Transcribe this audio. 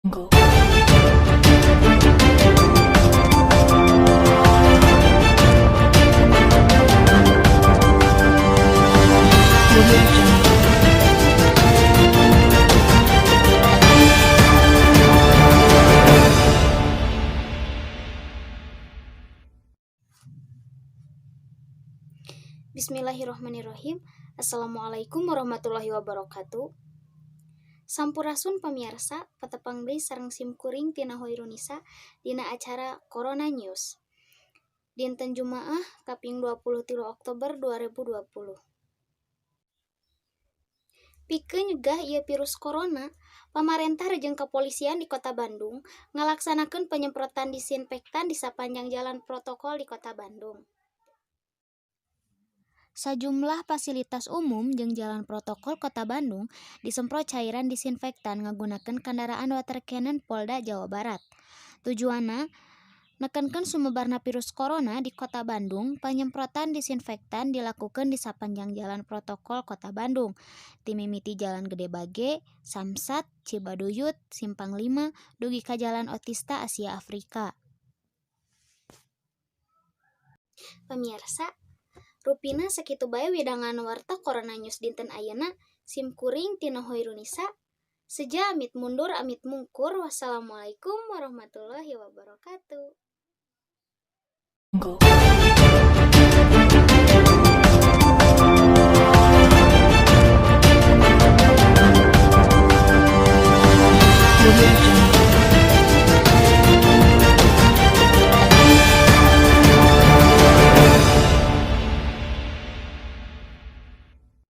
Jungle. Audio Jungle. Bismillahirrohmanirrohim. Assalamualaikum warahmatullahi wabarakatuh. Sampurasun pamiarsa, patepang deui sareng simkuring Tina Hoirunisa dina acara Corona News. Dinten Jumaah kaping 23 Oktober 2020. Pikeun nyegah ieu virus corona, pamarentah jeung kepolisian di Kota Bandung ngalaksanakeun penyemprotan disinfektan di sapanjang jalan protokol di Kota Bandung. Sajumlah fasilitas umum jeung jalan protokol Kota Bandung disemprot cairan disinfektan ngagunakeun kandaraan water cannon Polda Jawa Barat. Tujuanna nekenkeun sumebarna virus corona di Kota Bandung. Panyemprotan disinfektan dilakukeun di sapanjang jalan protokol Kota Bandung, ti mimiti Jalan Gede Bage, Samsat, Cibaduyut, Simpang Lima, dugi ka Jalan Otista Asia Afrika. Pamiarsa, rupina sakitu bae widangan warta Corona News dinten ayeuna. Sim kuring Tina Hoirunisa. Seja amit mundur, amit mungkur. Wassalamualaikum warahmatullahi wabarakatuh. Jungle.